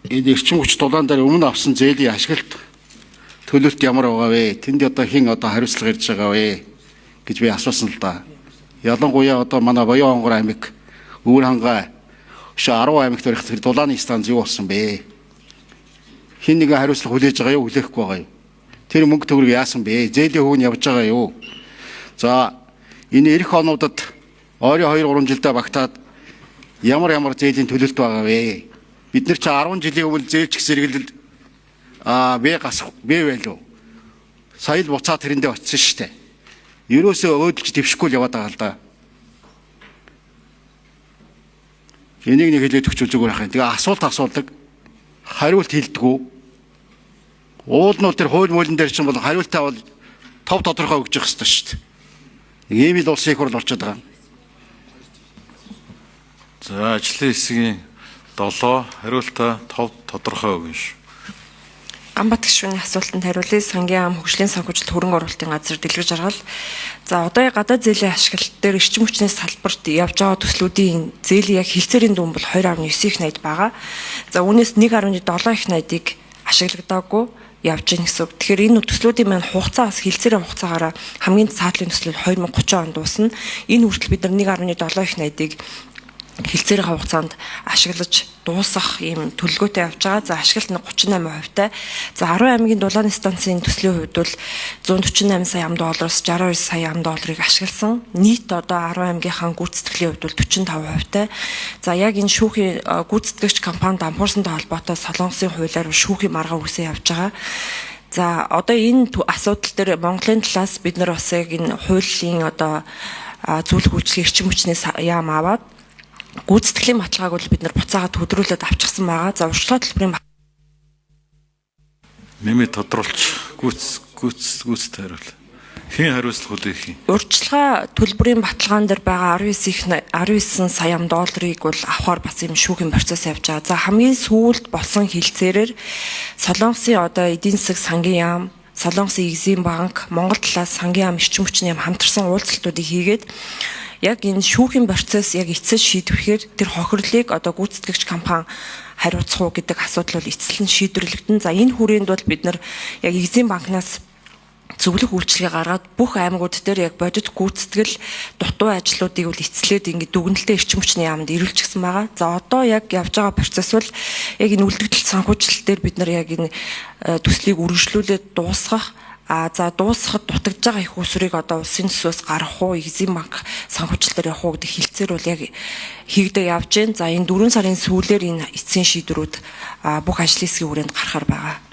Энэ эрчим хүч дулаан дээр өмнө авсан зээлийн ашиглалт төлөлт ямар байгаа вэ? Тэнд одоо хэн одоо хариуцлага ирж байгаа вэ гэж би асуусан л да. Ялангуяа одоо манай Боён хонгор аймаг, Өвөр хангай өшөө 10 аймагт барих тэр дулааны станц юу болсон бэ? Хэн нэгэн хариуцлага хүлээж байгаа юу, хүлээхгүй байгаа юу? Тэр мөнгө төгрөг яасан бэ? Зээлийн хөв нь явж байгаа юу? За, энэ ирэх онуудад ойрын 2 3 жилдээ багтаад ямар ямар зээлийн төлөлт байгаа вэ? Бид нар чи 10 жилийн өмнө зээлчих зэрэглэл бэ гас бэ байлуу. Сая л буцаа тэрэндээ очсон шүү дээ. Ерөөсөө өөдөлж дэвшихгүй л яваад байгаа л да. Энийг нэг хэлээд өгчүүл зүгээр ах юм. Тэгээ асуулт асуудаг, хариулт хэлдэггүй. Уул нь бол тэр хууль муулин дээр чинь бол хариултаа бол тов тодорхой өгч явах хэрэгтэй шүү дээ. Нэг ийм л улсын их хурл болчиход байгаа. За, ажлын хэсгийн 7 хариултаа тов тодорхой өгнө шүү. Ганбат гишүүний асуултанд хариулъя. Сангийн ам хөгжлийн санхүүжилт хөрөнгө оруулалтын газар Дэлгэр Жаргал. За, одоо гадаад зээлийн ашиглалт дээр эрчим хүчний салбарт явж байгаа төслүүдийн зээлийн яг хилцээрийн дүн бол 2.9 их найд байгаа. За, үүнээс 1.7 их найдыг ашиглагдаагүй явж гин гэсэн үг. Тэгэхээр энэ төслүүдийн маань хугацаа бас хилцээрийн хугацаагаараа хамгийн цаатлын төслөл 2030 онд дуусна. Энэ хүртэл бид нар 1.7 их найдыг хилцээрийн хугацаанд ашиглаж дуусгах ийм төлөвлөгөөтэй явж байгаа. За, ашиглалт нь 38% тай. За, 10 аймгийн дулааны станцын төслийн хувьд бол 148 сая ам доллароос 62 сая ам долларыг ашигласан. Нийт одоо 10 аймгийнхаа гүйцэтгэлийн хувьд бол 45% тай. За, яг энэ шүүхийн гүйцэтгэгч компани дампуурсантай холбоотой Солонгосын хуулиар шүүхийн маргаан үсээ явж байгаа. За, одоо энэ асуудал дээр Монголын талаас бид нар бас яг энэ хуулийн одоо зөвлөх үйлчлэгийн эрчим хүчний яам аваад гүйцэтгэлийн баталгааг бол бид нар буцаагаад хөдрүүлээд авчихсан байгаа. За, урьдчилгаа төлбөрийн Нэмээ тодруулч гүйц гүйц гүйцэд хариул. Хэн хариуцлага хүлээх юм? Урьдчилгаа төлбөрийн баталгаан дээр байгаа 19 сая ам долларыг бол авахар бас юм шүүхийн процесс явж байгаа. За, хамгийн сүүлд болсон хилцээрээр Солонгосын одоо эдийн засаг сангийн яам, Солонгосын Exim банк, Монгол талаас сангийн яам, эрчим хүчний яам хамтарсан уулзалтуудыг хийгээд яг энэ шүүхийн процесс яг эцэс шийдвэхээр тэр хохирлыг одоо гүйцэтгэгч компани хариуцах уу гэдэг асуудал бол эцэслэн шийдвэрлэгдэн. За, энэ хүрээнд бол бид нар яг Exim банкнаас зөвлөх үйлчилгээ гаргаад бүх аймагуд дээр яг бодит гүйцэтгэл дутуу ажлуудыг бол эцэслээд ингээд дүгнэлтээ эрчим хүчний яамд ирүүлчихсэн байгаа. За, одоо яг явж байгаа процесс бол яг энэ үлдэгдэл санхүүжилт дээр бид нар яг энэ төслийг үргэлжлүүлээд дуусгах. А за, дуусгахад дутагдж байгаа их усрыг одоо улсын төсвөөс гаргах уу, Exim банк санхүүжилтээр явах уу гэдэг хилцээр бол яг хийгдээ явж байна. За, энэ 4 сарын сүүлээр энэ эцсийн шийдвэрүүд бүх ажлын хэсгийн хүрээнд гарахар байгаа.